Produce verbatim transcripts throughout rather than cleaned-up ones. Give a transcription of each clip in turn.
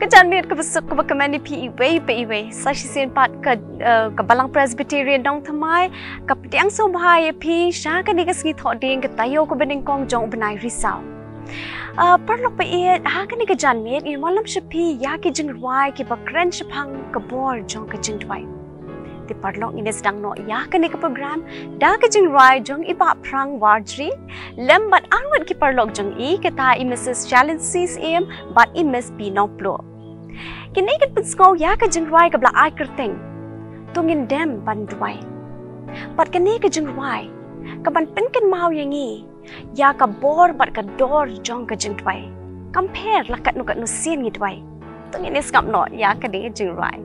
Ka janmiet kaba suk kaba kmen ïa phi iwei pa iwei. Sa shisien pat ka, eh, ka Balang Presbyterian Nongthymmai ka pdiang sngewbha ïa phi sha kane ka sngi Thohdieng ka taïew kaba nyngkong jong u bnai Risaw. Eh, paralok ba ïeit, ha kane ka janmiet ngin wanlam sha phi ïa ki jingrwai kiba kren shaphang ka bor jong ka jingduwai. Te paralok, ngin ïa sdang noh ïa kane ka program da ka jingrwai jong i Bah Phrang Warjri lem bad arngut ki paralok jong i, kata i Missus Challenges Im bad i Miss P Nongpluh. Kine kin pynsngew ïa ka jingrwai kaba la ai kyrteng To Ngin Dem Ban Duwai. Bad kane ka jingrwai ka ban pynkynmaw ïa ngi ïa ka bor bad ka dor jong ka jingduwai. Kam pher la katno katno sien ngi duwai. To ngin ïa sngap noh ïa kane ka jingrwai.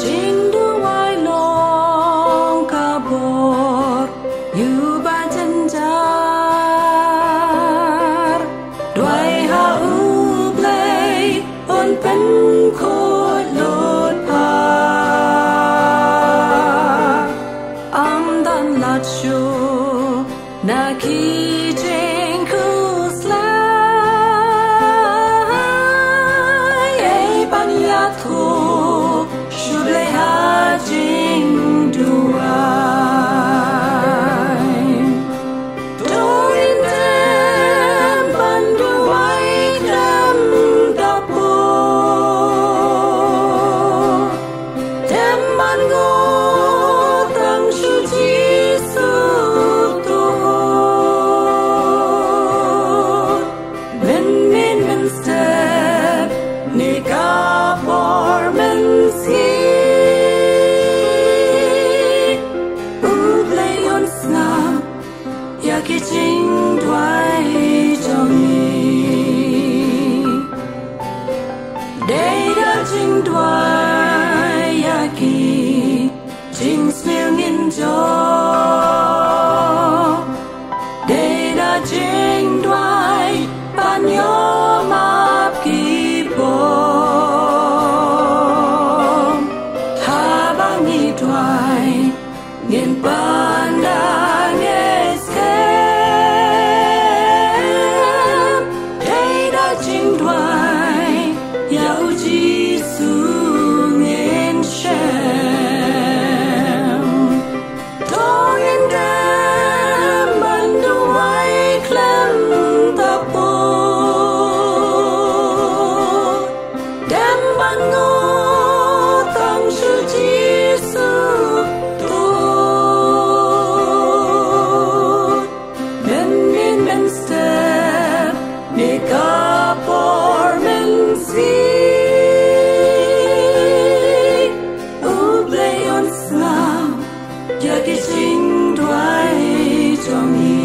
Jingduwai long ka bor ïa u ba jynjar. Duwai ha U Blei un pynkhuid lut pha. Ym don lad shuh na ki jingkhuslai, ei ban ïathuh sha U Blei ha jingduwai. To ngin dem ban duwai khlem da pud. Dem ban ngop tang sha U Jisu, to mynmiet mynstep ne ka por mynsngi. U Blei un sngap ïa ki jingduwai jong ngi. Dei da jingduwai ïa ki jingsniew ngin jop. Dei da jingduwai ban ïoh map ki bom. Haba ngi duwai ngin pan da ngi skhem. Dei da jingduwai ïa U Jisu ngin shem. To ngin dem ban duwai khlem da pud. Dem ban ngop tang sha U Jisu, to mynmiet mynstep ne ka por mynsngi. U Blei un sngap ïa ki jingduwai jong ngi.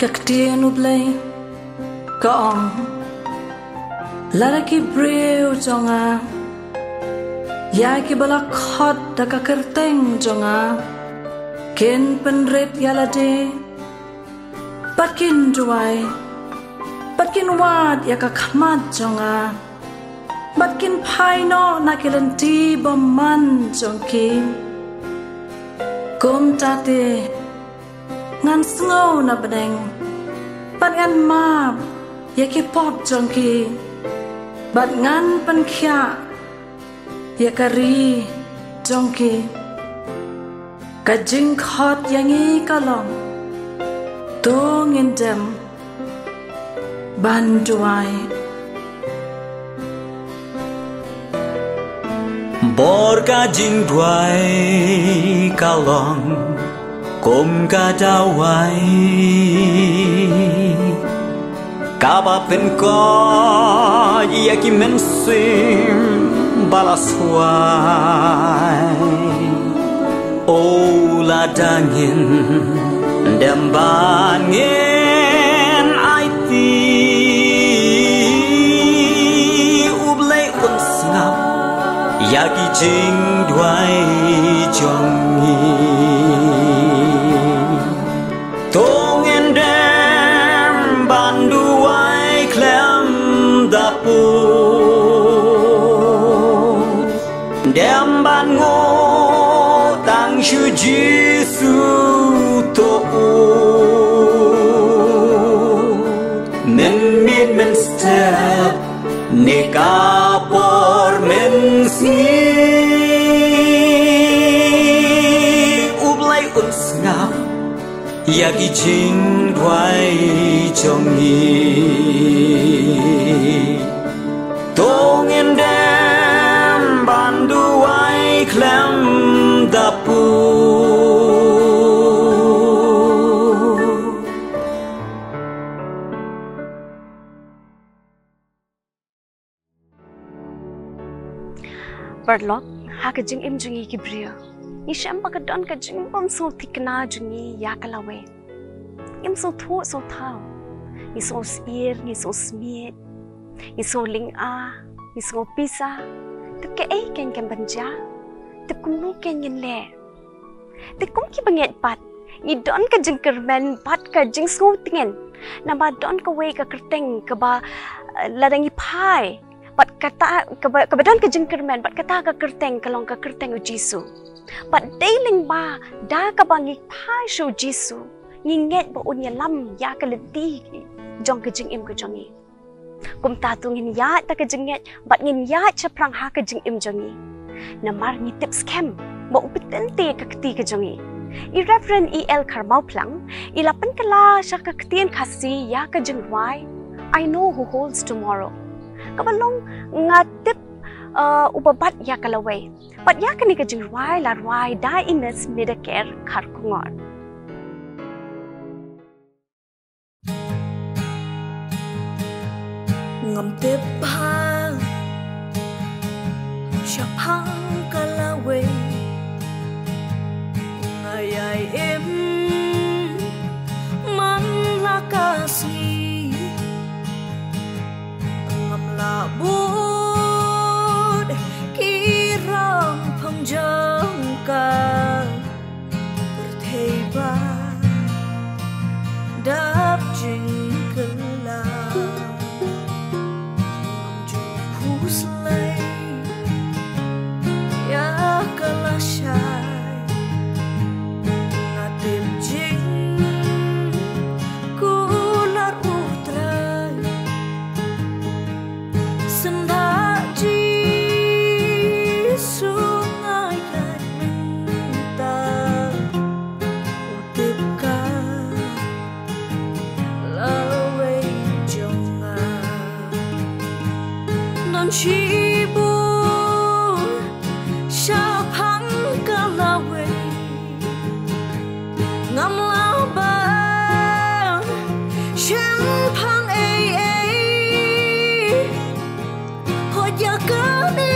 Ka ktien U Blei ka ong, lada ki briew jong nga, ïa kiba la khot da ka kyrteng jong nga, kin pynrit ïa lade, bad kin duwai, bad kin wad ïa ka khmat jong nga, bad kin phai noh na ki lynti bymman jong ki. Kumta te ngan sngew na bneng, bad ngan map ïa ki pop jong ki, bad ngan pynkhiah ïa ka ri jong ki. Ka jingkhot ïa ngi ka long, to ngin dem ban duwai. Bor ka jingduwai ka long kum ka dawai kaba pynkoit ïa ki mynsiem ba la swai. O lada ngin dem ban ngin aiti, U Blei un sngap Ïa ki jingduwai jong ngi. To ngin dem ban duwai khlem da pud. Dem ban nguh tang sha u Jisu to u. Mynmiet mynstep ne ka por mynsngi. U Blei un sngap ïa ki jingduwai jong ngi. To ngin dem ban duwai khlem da pud. Paralok, ha ka jingim jong ngi ki briew, ngi shem ba ka don ka jingbym sngewthikna jong ngi ïa ka lawei. Ngim sngewthuh sngewthaw. Ngi sngewsyier, ngi sngewsmiej, ngi sngew lynga, ngi sngew pisa. Tip kaei kein kan ban jia? Tip kumno kein ngin leh? Te kum ki bangeit pat, ngi don ka jingkyrmen bad ka jingsngewtngen. Namar don kawei ka kyrteng kaba, eh, lada ngi phai, bad kata kaba, kaba don ka jingkyrmen bad kata ka kyrteng ka long ka kyrteng u Jisu. Bad dei lyngba da kaba ngi phai sha u Jisu, ngi ngeit ba un ïalam ïa ka lynti jong ka jingim ka jong ngi. Kumta to ngin ïaid da ka jingngeit bad ngin ïaid shaphrang ha ka jingim jong ngi. Namar ngi tip skhem ba u pyntip ïa ka kti ka jong ngi. I Reverend E L Kharmawphlang i la pynkylla sha ka ktien Khasi ïa ka jingrwai I Know Who Holds Tomorrow, kaba long Nga Tip, uh, uba bat ïa ka lawei. Bad ïa kane ka jingrwai la rwai da i Miss Midaker Kharkongor. Ngam tip bha shaphang ka lawei, nga ïai im man la ka sngi. Ngam lah bud ki rong phong jong ka pyrthei ba dap jingkylla. Ngam ju khuslai ïa ka lashai, nga tip jingkular U Trai. Syndah Jisu nga ïaid mynta, u tip ka lawei jong nga. Don shibun shaphang ka lawei, ngam lah ban shem phang ei ei. Hooid ïa kane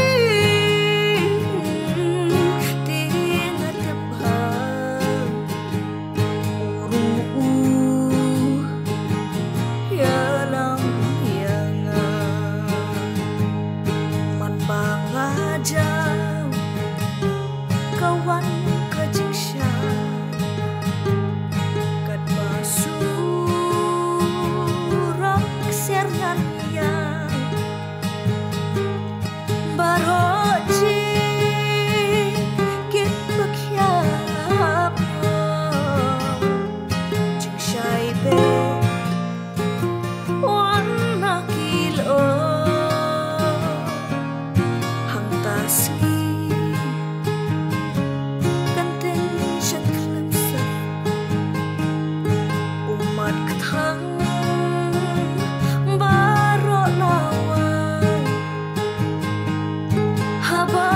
te nga tip bha, u ruh u ïalam ïa nga. Man ba nga jaw ka wan ka jingshai, katba surok ser ngan ïa. Baroh jingkit ba khia hapdeng jingshai beh wan na ki lyoh. Hangta sngi kan teng sha khlem sah, u mat kthang baroh la wai. Haba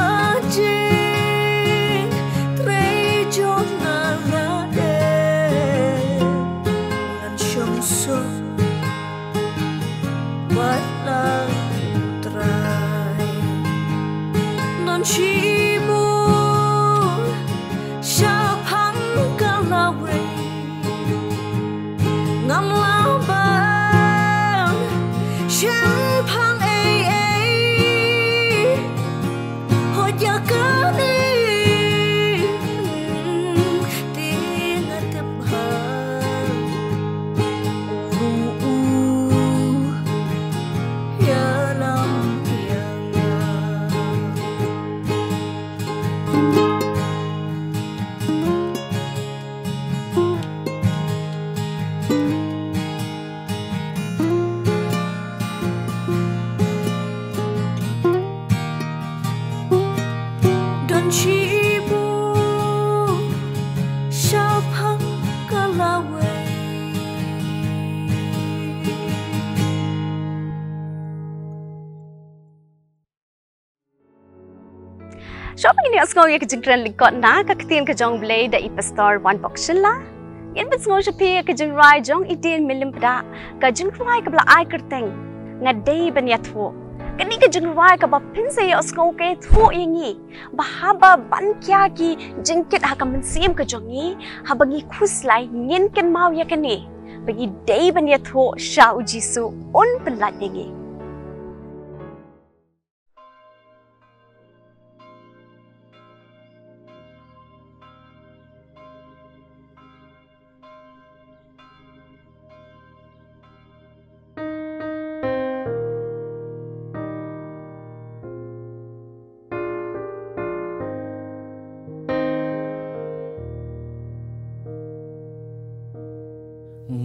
jingtrei jong nga la dep, ngan shong suk bad la U Trai. Don shibun shaphang ka lawei, ngam lah ban shem phang ei ei. Ho Ïa kane te nga tip bha, u, u, ïalam ïa nga. Don shibun shaphang ka lawei. Shuwa ba ngin ïohsngew ïa ka jingkren lyngkot na ka ktien ka jong U Blei da i Pastor Wanbok Shylla, ngin pynsngew sha phi ïa ka jingrwai jong i Dien Mylliem Pdah, ka jingrwai kaba la ai kyrteng Nga Dei Ban Ïathuh. Kane ka jingrwai kaba phin sa ïohsngew ka ïathuh ïa ngi ba haba ban khia ki jingkit ha ka mynsiem ka jong ngi, haba ngi khuslai ngin kynmaw ïa kane, ba ngi dei ban ïathuh sha U Jisu, un pynlait ïa ngi.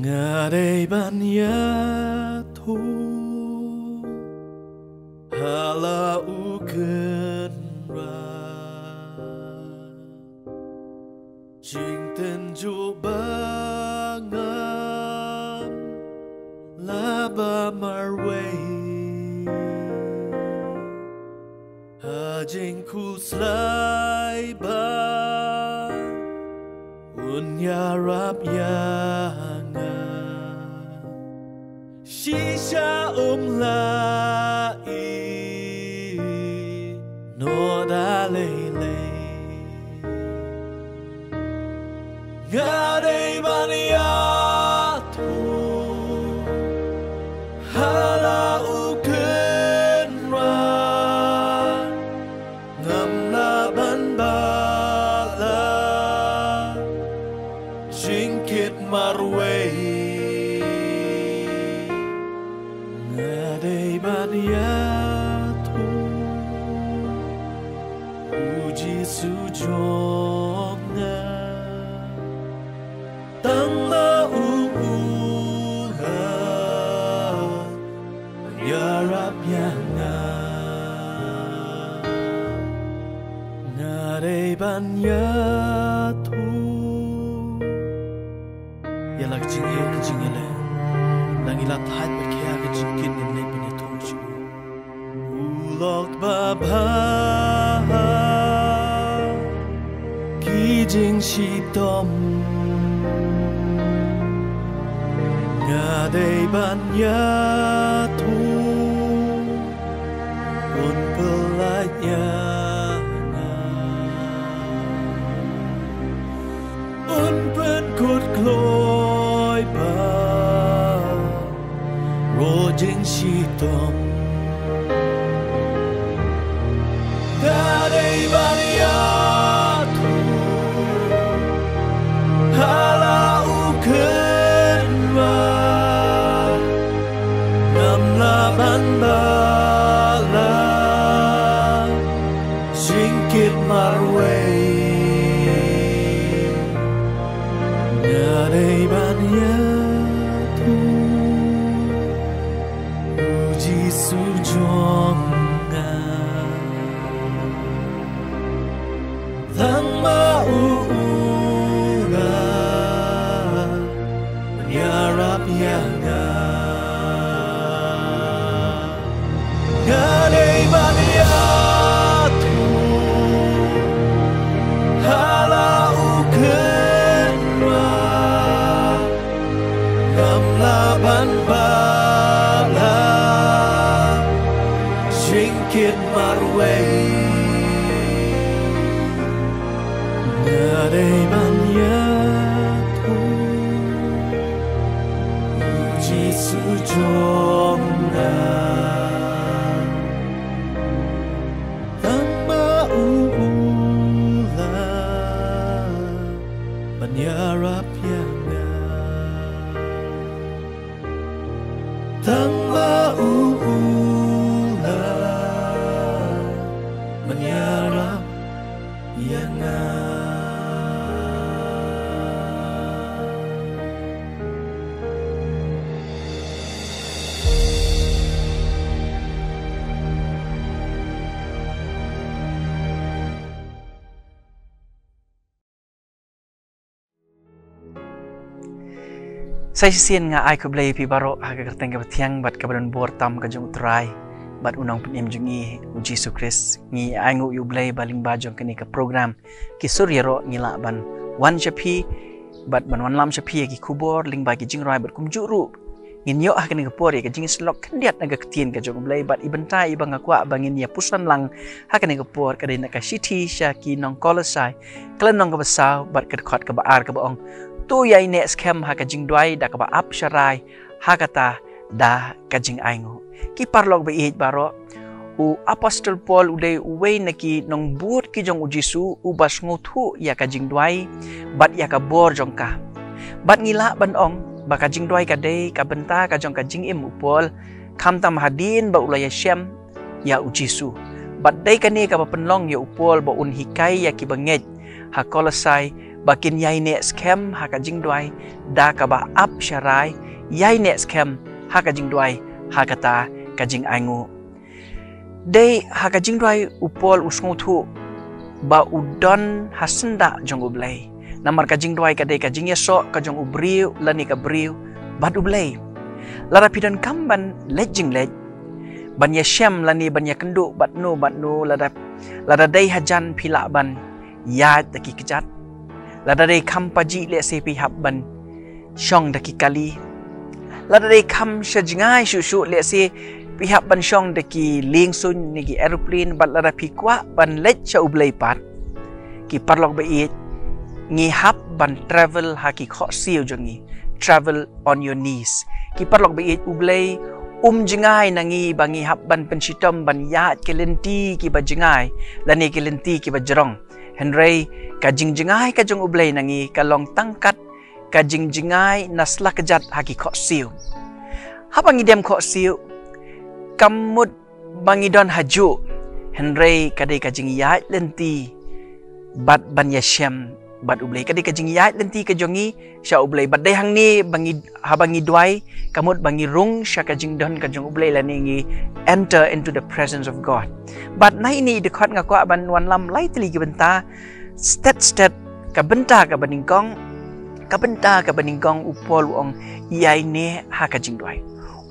Nga dei ban ïathuh ha la u kynrad, jingtynjuh ba ngam lah ban marwei ha jingkhuslai ba un ïarap ïa nga. Shisha um lah ïehnoh da lei lei. Nga dei ban ïathuh ha la u kynrad, ngam lah ban bala jingkit marwei. Nga dei ban ïathuh, U Jisu jong nga. Tang ma u, u lah ban ïarap ïa nga. Nga dei ban ïathuh. Ïa la ka jingeh ka jingïaleh, la ngi la thait bad khia ka jingkit, ngin leit ban ïathuh sha u. U lok ba bha ki jingshitom, nga dei ban ïathuh, un pynlait ïa nga, un pynkut kloi ba baroh jingshitom. Nga dei ban ïathuh ha la u kynrad, ngam lah ban bala jingkit marwei. Nga dei ban ïathuh, U Jisu jong nga. Tang ma u, u lah ban ïarap ïa nga. Nga dei ban ïathuh ïarap ïa nga. Tang ba u u la ban ïarap ïa nga. Sa shisien nga ai khublei ïa phi baroh ha ka kyrteng kaba thiang bad kaba donbor tam ka jong U Trai bad U Nongpynim jong ngi U Jisu Khrist. Ngi ainguh ïa U Blei ba lyngba jong kane ka program Ki Sur Ïaroh ngi lah ban wan sha phi bad ban wanlam sha phi ïa ki khubor lyngba ki jingrwai bad kumjuh ruh ngin ïoh ha kane ka por ïa ka jingshlok khyndiat na ka ktien ka jong U Blei bad i bynta iba nga kwah ba ngin ïa puson lang ha kane ka por ka dei na ka shithi sha ki nong Kolosai, ka lynnong kaba saw bad ka dkhot kaba ar kaba ong: To ïaineh skhem ha ka jingduwai da kaba ap sharai, ha kata da ka jingainguh. Ki paralok ba ïeit baroh, u Apostol Paul u dei uwei na ki nongbud ki jong U Jisu uba sngewthuh ïa ka jingduwai bad ïa ka bor jong ka. Bad ngi lah ban ong ba ka jingduwai ka dei ka bynta ka jong ka jingim u Paul, khamtam hadien ba u la ïashem ïa U Jisu. Bad dei kane kaba pynlong ïa u Paul ba un hikai ïa kiba ngeit ha Kolosai ba kin ïaineh skhem ha ka jingduwai da kaba ap sharai, ïaineh skhem ha ka jingduwai ha kata ka jingainguh. Dei ha ka jingduwai u Paul u sngewthuh ba u don ha syndah jong U Blei. Namar ka jingduwai ka dei ka jingïasoh ka jong u briew lane ka briew bad U Blei. Lada phi donkam ban leit jingleit, ban ïashem lane ban ïakynduh bad no bad no, lada, lada dei hajan phi lah ban ïaid da ki kjat. Lada dei kham pajih lehse phi hap ban shong da ki kali. Lada dei kham sha jngai shuh shuh lehse phi hap ban shong da ki liengsuiñ ne ki aeroplane, bad lada phi kwah ban leit sha U Blei pat, ki paralok ba ïeit, ngi hap ban travel ha ki khohsiew jong ngi. Travel on your knees. Ki paralok ba ïeit, U Blei um jngai na ngi ba ngi hap ban pynshitom ban ïaid ki lynti kiba jngai lane ki lynti kiba jrong. Hynrei ka jingjngai ka jong U Blei na ngi ka long tang kat ka jingjngai na sla kjat ha ki khohsiew. Haba ngi dem khohsiew, kam mut ba ngi don hajuh, hynrei ka dei ka jingïaid lynti bad ban ïashem bad U Blei. Ka dei ka jingïaid lynti ka jong ngi sha U Blei. Bad dei hangne ba ngi, haba ngi duwai, ka mut ba ngi rung sha ka jingdon ka jong U Blei lane ngi enter into the presence of God. Bad na ine i dkhot nga kwah ban wanlam lai tylli ki bynta, stet stet, ka bynta kaba nyngkong, ka bynta kaba nyngkong u Paul u ong ïaineh ha ka jingduwai.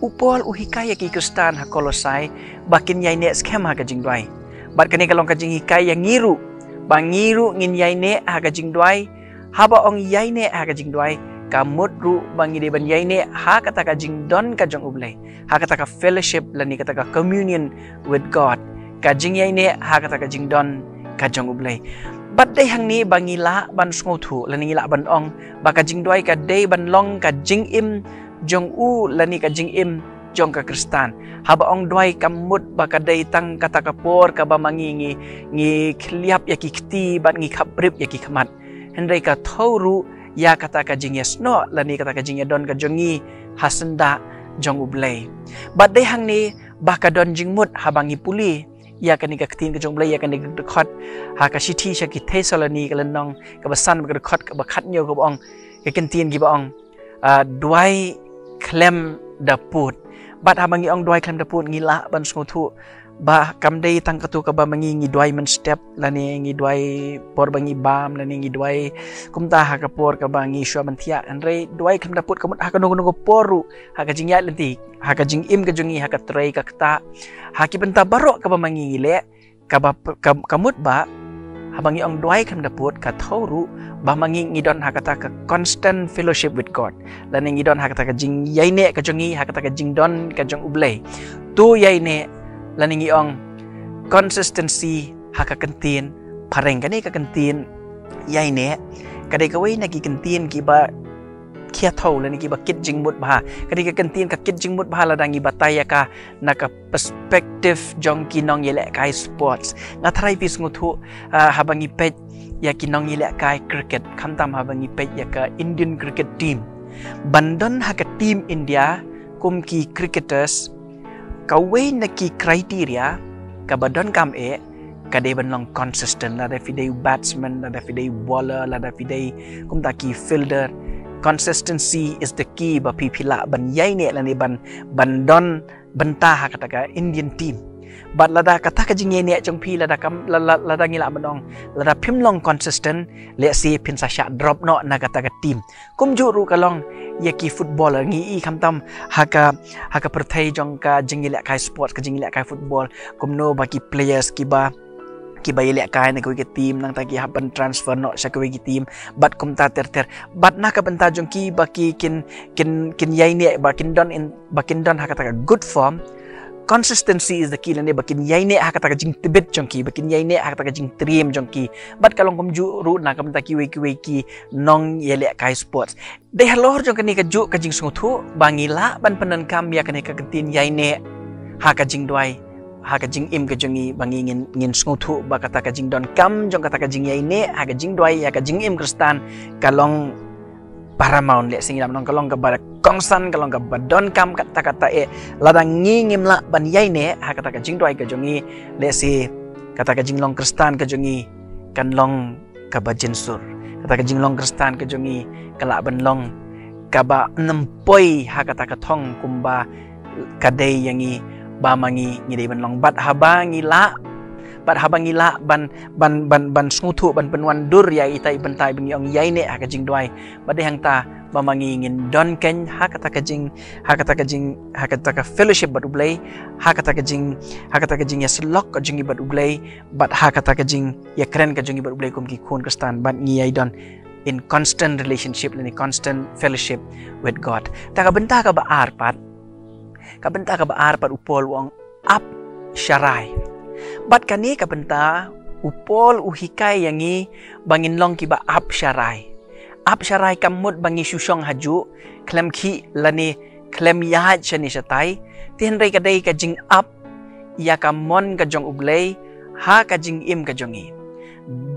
U Paul u hikai ïa ki Khristan ha Kolosai ba kin ïaineh skhem ha ka jingduwai. Bad kane ka long ka jinghikai ïa ngi ruh ba ngi ruh ngin ïaineh ha ka jingduwai. Haba ong ïaineh ha ka jingduwai, ka mut ruh ba ngi dei ban ïaineh ha kata ka jingdon ka jong U Blei, ha kata ka fellowship lane kata ka communion with God, ka jingïaineh ha kata ka jingdon ka jong U Blei. Bad dei hangne ba ngi lah ban sngewthuh lane ngi lah ban ong ba ka jingduwai ka dei ban long ka jingim jong u lane ka jingim jong ka Khristan. Haba ong duwai, kam mut ba ka dei tang kata ka por kaba ma ngi ngi, ngi khylliap ïa ki kti bad ngi khaprip ïa ki khmat. Hynrei ka thew ruh ïa kata ka jingïasnoh lane kata ka jingïadon ka jong ngi ha syndah jong U Blei. Bad dei hangne ba ka don jingmut haba ngi pule ïa kane ka ktien ka jong U Blei, ïa kane ka dkhot ha ka shithi sha ki Thessaloni, ka lynnong kaba san, ka dkhot kaba khathynñiew, kaba ong, ka kyntien kiba ong, ah, duwai khlem da pud. Bad haba ngi ong duwai khlem da pud, ngi lah ban sngewthuh ba kam dei tang katto kaba ma ngi ngi duwai mynstep lane ngi duwai por ba ngi bam lane ngi duwai kumta ha ka por kaba ngi shuwa ban thiah. Hynrei duwai khlem da pud ka mut ha kano kano ka por ruh, ha ka jingïaid lynti, ha ka jingim ka jong ngi, ha ka trei ka ktah, ha ki bynta baroh kaba ma ngi ngi leh, kaba p-, ka, ka mut ba haba ngi ong duwai khlem da pud, ka thew ruh ba ma ngi ngi don ha kata ka constant fellowship with God, lane ngi don ha kata ka jingïaineh ka jong ngi ha kata ka jingdon ka jong U Blei. To ïaineh, lane ngi ong consistency ha ka kyntien phareng. Kane ka kyntien ïaineh ka dei kawei na ki kyntien kiba khia thew lane kiba kit jingmut bha. Ka dei ka kyntien ka kit jingmut bha lada ngi batai ïa ka na ka perspective jong ki nongïalehkai sports. Nga tharai phi sngewthuh, ah, haba ngi peit ïa ki nongïalehkai cricket, khamtam haba ngi peit ïa ka Indian cricket team. Ban don ha ka team India kum ki cricketers, kawei na ki criteria kaba donkam eh ka dei ban long consistent, lada phi dei batsman, lada phi dei bowler, lada phi dei kumta ki fielder. Consistency is the key ba phi phi lah ban ïaineh lane ban ban don bynta ha kata ka Indian team. Bad lada kata ka jingïaineh jong phi lada kam la- la- lada ngi lah ban ong lada phim long consistent, lehse phin sa shah drop noh na kata ka team. Kumjuh ruh ka long ïa ki footballer, ngi i khamtam ha ka ha ka pyrthei jong ka jingïalehkai sports, ka jingïalehkai football, kumno ba ki players kiba kiba ïalehkai na kawei ka team nangta ki hap ban transfer noh sha kawei ka team bad kumta ter ter. Bad na ka bynta jong ki ba ki kin kin kin ïaineh ba kin don in ba kin don ha kata ka good form. Consistency is the key lane ba kin ïaineh ha kata ka jingtbit jong ki, ba kin ïaineh ha kata ka jingtriem jong ki. Bad ka long kumjuh ruh na ka bynta kiwei kiwei ki nongïalehkai sports. Dei halor jong kane kajuh ka jingsngewthuh ba ngi lah ban pyndonkam ïa kane ka ktien ïaineh ha ka jingduwai, ha ka jingim ka jong ngi, ba ngi ngin ngin sngewthuh ba kata ka jingdonkam jong kata ka jingïaineh ha ka jingduwai ïa ka jingim Khristan ka long paramount, lehse ngi lah ban ong ka long kaba kongsan, ka long kaba donkam katta katta eh. Lada ngi ngim lah ban ïaineh ha kata ka jingduwai ka jong ngi, lehse kata ka jinglong Khristan ka jong ngi kan long kaba jynsur. Kata ka jinglong Khristan ka jong ngi ka lah ban long kaba nym poi ha kata ka thong kumba ka dei ïa ngi ba ma ngi ngi dei ban long. Bad haba ngi lah bad haba ngi lah ban ban ban ban sngewthuh ban pynwandur ïa ita i bynta ba ngi ong ïaineh ha ka jingduwai, bad dei hangta ba ma ngi ngin don keiñ ha kata ka jing ha kata ka jing ha kata ka fellowship bad U Blei, ha kata ka jing ha kata ka jingïasyllok ka jong ngi bad U Blei, bad ha kata ka jingïakren ka jong ngi bad U Blei kum ki khun Khristan, bad ngi ïai don in constant relationship lane constant fellowship with God. Ta ka bynta kaba ar pat, ka bynta kaba ar pat u Paul u ong ap sharai. Bad kane ka bynta u Paul u hikai ïa ngi ba ngin long kiba ap sharai. Ap sharai kam mut ba ngi shu shong hajuh khlem khih lane khlem ïaid shane shatai, te hynrei ka dei ka jingap ïa ka mon ka jong U Blei ha ka jingim ka jong ngi.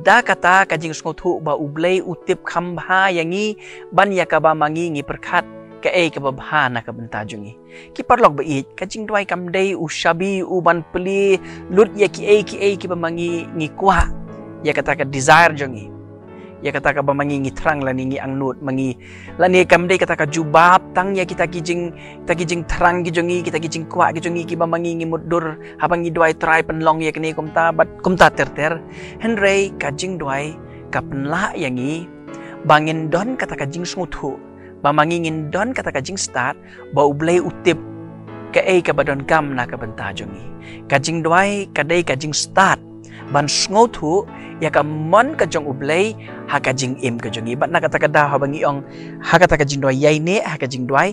Da kata ka jingsngewthuh ba U Blei u tip kham bha ïa ngi ban ïa kaba ma ngi ngi pyrkhat kaei kaba bha na ka bynta jong ngi. Ki paralok ba ïeit, ka jingduwai kam dei u shabi u ban plie lut ïa kiei kiei kiba ma ngi ngi kwah, ïa kata ka desire jong ngi, ïa kata kaba ma ngi ngi thrang lane ngi angnud ma ngi, lane kam dei kata ka jubab tang ïa kita ki jing kita ki jingthrang ki jong ngi, kita ki jingkwah ki jong ngi kiba ma ngi ngi mutdur haba ngi duwai, Trai pynlong ïa kane kumta bad kumta ter ter. Hynrei ka jingduwai ka pynlah ïa ngi ba ngin don kata ka jingsngewthuh, ba ma ngi ngin don kata ka jingstad ba U Blei u tip kaei kaba donkam na ka bynta jong ngi. Ka jingduwai ka dei ka jingstad ban sngewthuh ïa ka mon ka jong U Blei ha ka jingim ka jong ngi. Bad na kata ka daw haba ngi ong ha kata ka jingduwai ïaineh ha ka jingduwai,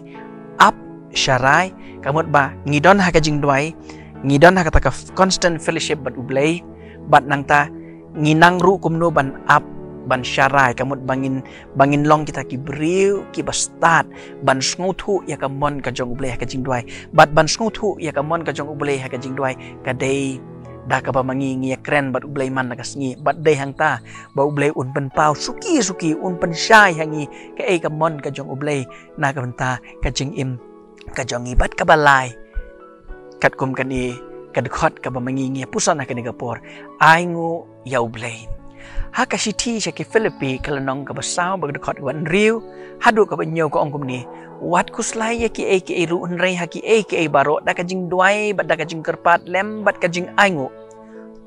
ap sharai, ka mut ba ngi don ha ka jingduwai, ngi don ha kata ka f- constant fellowship bad U Blei, bad nangta ngi nang ruh kumno ban ap ban sharai, ka mut ba ngin ba ngin long kita ki briew kiba stad ban sngewthuh ïa ka mon ka jong U Blei ha ka jingduwai. Bad ban sngewthuh ïa ka mon ka jong U Blei ha ka jingduwai ka dei da kaba ma ngi ngi ïakren bad U Blei man la ka sngi, bad dei hangta ba U Blei un pynpaw suki suki, un pynshai ha ngi kaei ka mon ka jong U Blei na ka bynta ka jingim ka jong ngi. Bad kaba lai, katkum kane ka dkhot kaba ma ngi ngi ïa puson ha kane ka por, ainguh ïa U Blei. Ha ka shithi sha ki Philippi ka lynnong kaba saw bad ka dkhot kaba hynriew haduh kaba hynñiew ka ong kumne: Wat khuslai ïa kiei kiei ruh, hynrei ha kiei kiei baroh da ka jingduwai bad da ka jingkyrpad lem bad ka jingainguh,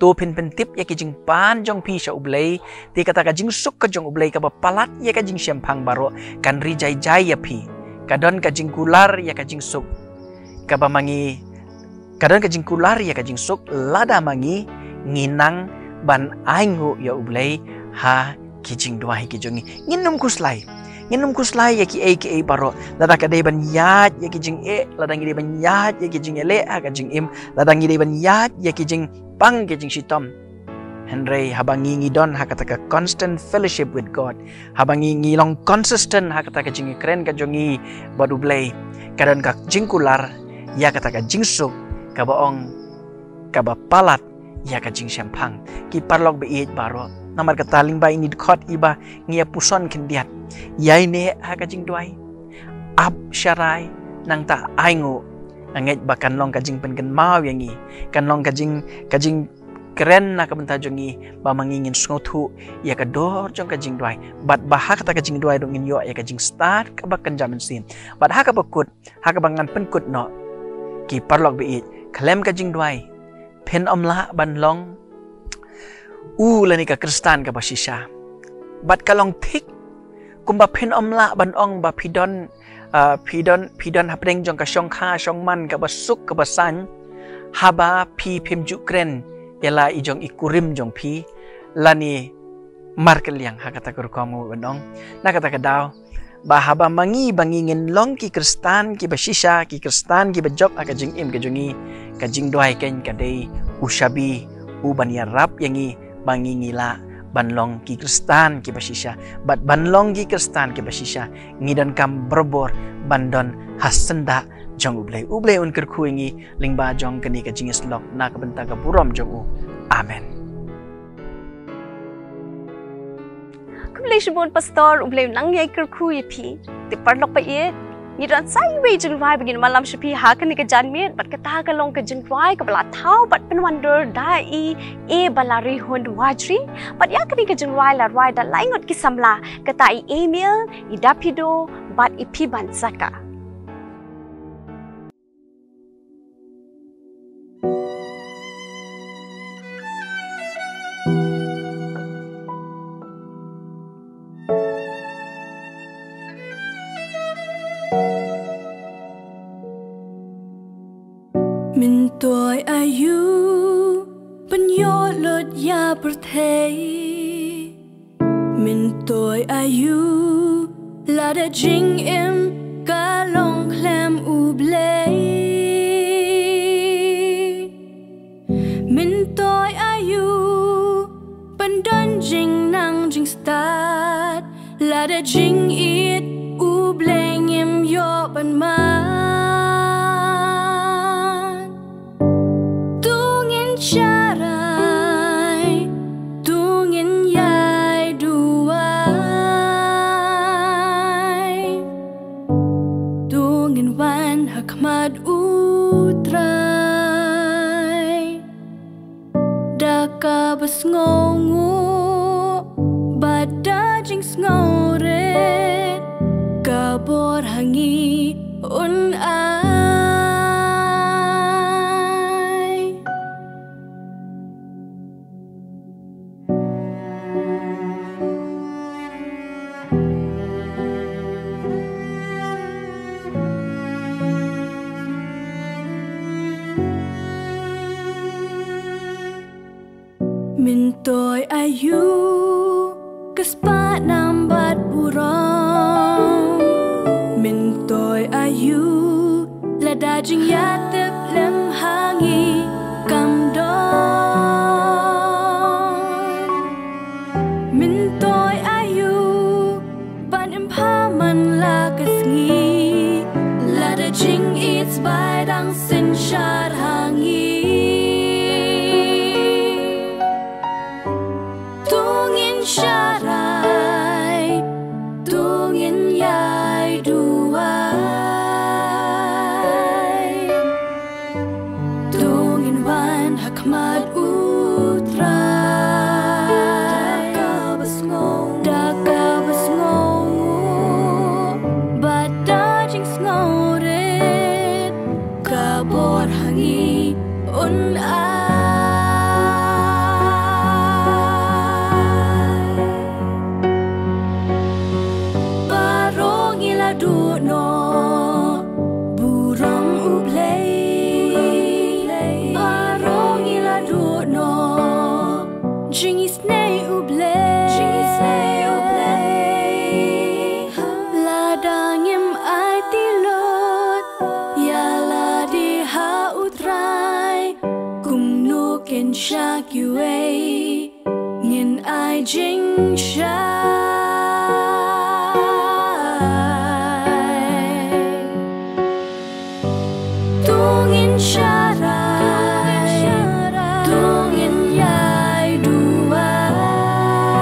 to phin pyntip ïa ki jingpan jong phi sha U Blei. Te kata ka jingsuk ka jong U Blei kaba palat ïa ka jingshemphang baroh kan ri jai jai ïa phi. Ka don ka jingkular ïa ka jingsuk kaba ma ngi, ka don ka jingkular ïa ka jingsuk lada ma ngi ngi nang ban ainguh ïa U Blei ha ki jingduwai ki jong ngi. Ngin nym khuslai, ngin nym khuslai ïa kiei kiei baroh. Lada ka dei ban ïaid ïa ki jingeh, lada ngi dei ban ïaid ïa ki jingeh leh ha ka jingim, lada ngi dei ban ïaid ïa ki jingpang ki jingshitom. Hynrei haba ngi ngi don ha kata ka constant fellowship with God, haba ngi ngi long consistent ha kata ka jingïakren ka jong ngi bad U Blei, ka don ka jingkular ïa kata ka jingsuk kaba ong kaba palat ïa ka jingshemphang. Ki paralok ba ïeit baroh, Namar kata lyngba ine i dkhot iba ngi ïa puson khyndiat. Ïaineh ha ka jingduwai. Ap sharai, nangta ainguh. Nga ngeit ba kan long ka jingpynkynmaw ïa ngi. Kan long ka jing, ka jingkren na ka bynta jong ngi ba ma ngi ngin sngewthuh ïa ka dor jong ka jingduwai. Bad ba ha kata ka jingduwai ruh ngin ïoh ïa ka jingstad kaba kynja mynsiem. Bad ha kaba kut, ha kaba ngan pynkut noh, ki paralok ba ïeit, khlem ka jingduwai phin ym lah ban long u lane ka Khristan kaba shisha. Bad ka long thik kumba phin ym lah ban ong ba phi don, ah, phi don, phi don hapdeng jong ka shongkha shongman kaba suk kaba saiñ, haba phi phim ju kren ïa la i jong i kurim jong phi, lane markylliang ha kata ka rukom ngi ban ong. Na kata ka daw, ba haba ma ngi ba ngi ngin long ki Khristan kiba shisha, ki Khristan kiba jop ha ka jingim ka jong ngi, ka jingduwai keiñ ka dei u shabi uban ïarap ïa ngi ba ngi ngi lah ban long ki Khristan kiba shisha. Bad ban long ki Khristan kiba shisha, ngi donkam barabor ban don ha syndah jong U Blei. U Blei un kyrkhu ïa ngi lyngba jong kane ka jingïasyllok na ka bynta ka burom jong u. Amen. Khublei shibun Pastor, U Blei un nang ïai kyrkhu ïa phi. Te paralok ba ïeit, ngi don sa iwei i jingrwai ba ngin wallam sha phi ha kane ka janmiet, bad kata ka long ka jingrwai kaba la thaw bad pynwandur da i Ebalari Hun Wajri. Bad ïa kane ka jingrwai la rwai da lai ngut ki samla, kata i Emil, i Dapido, bad i Piban Saka. Myntoi aïu pynïoh lut ïa pyrthei. Myntoi aïu lada jingim ka long khlem U Blei. Myntoi aïu pyndon jingnang jingstad lada jingïeit U Blei ngim ïoh ban mad. To ngin sharai, to ngin ïai duwai, to ngin wan ha khmat U Trai da kaba sngewnguh bad da jingsngewrit, ka bor ha ngi un ai. Myntoi aïu ka spah nam bad burom. Myntoi aïu lada jingïatip lem ha ngi kam don. Myntoi aïu ban im bha man la ka sngi lada jingïeit sbai dang synshar ha ngi. To ngin sharai, to ngin ïai duwai, to ngin wan ha khmat U Trai da kaba sngewnguh, da kaba sngewnguh bad da jingsngewrit, ka bor ha ngi un ai. Baroh ngi la duh noh burom U Blei. Baroh ngi la duh noh jingisynei U Blei. Jingisynei U Blei. Lada ngim aiti lut ïa lade ha U Trai, kumno kin shah kiwei ngin ai jingshai. To ngin sharai, to ngin ïai duwai,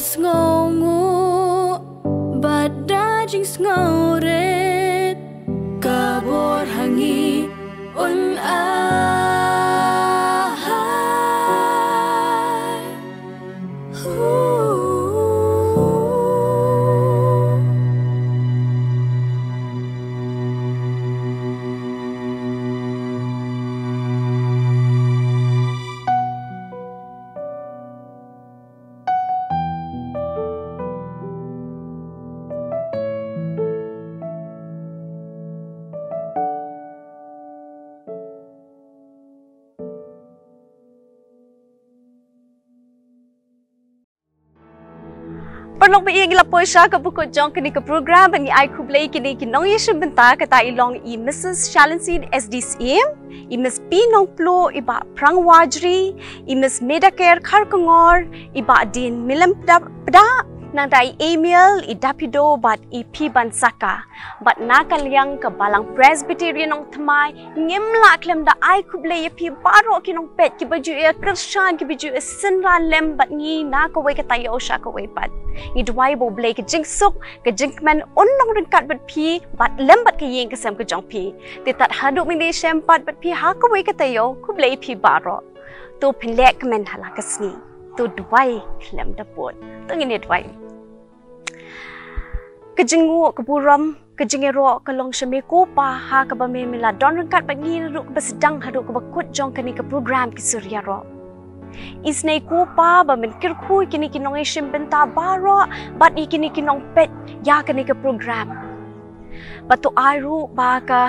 Sngewnguh bad da jingsngewrit ka bor ha ngi un ai. Paralok ba ïeit, ngi la poi sha ka bakut jong kane ka program ba ngi ai khublei kine ki nongïashim bynta, kata i long i Missus Shalensin S D Syiem, i Miss P Nongpluh, i Bah Prang Wajri, i Miss Medaker Kharkongor, i Bah Din Milem Pda, Pda, nangta i Emiel, i Dapido bad i P Bansaka. Bad na ka liang ka Balang Presbyterian Nongthymmai, ngim lah khlem da ai khublei ïa phi baroh ki nongpeit kiba ju ïa kyrshan, kiba ju ïa synran lem bad ngi na kawei ka taïew sha kawei pat. Ngi duwai ba U Blei ka jingsuk, ka jingkmen un long ryngkat bad phi bad lem bad ka ïing ka sem ka jong phi. Te tad haduh mynne shem pat bad phi ha kawei ka taïew, khublei phi baroh. To phin leh kmen ha la ka sngi. To duwai khlem da pud. To ngin ïa duwai. Ka jingnguh, ka burom, ka jingïaroh ka long sha me ko Pa, ha kaba me me la don ryngkat bad ngi naduh kaba sdang haduh kaba kut jong kane ka program Ki Sur Ïaroh. Isynei ko Pa ba men kyrkhu ïa kine ki nongïashim bynta baroh bad ïa kine ki nongpeit ïa kane ka program. Bad to ai ruh ba ka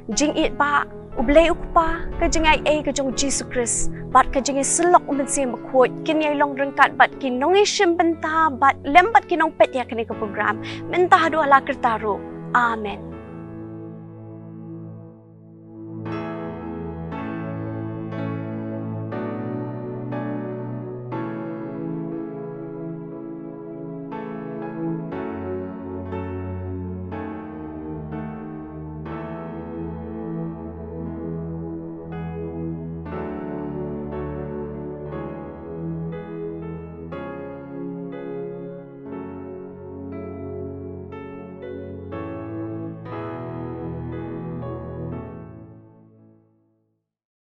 jingïeit ba U Blei U Kpa, ka jingaiei ka jong U Jisu Khrist bad ka jingïasyllok U Mynsiem Bakhuid kin ïai long ryngkat bad ki nongïashim bynta bad lem bad ki nongpeit ïa kane ka program mynta haduh ha la karta ruh. Amen.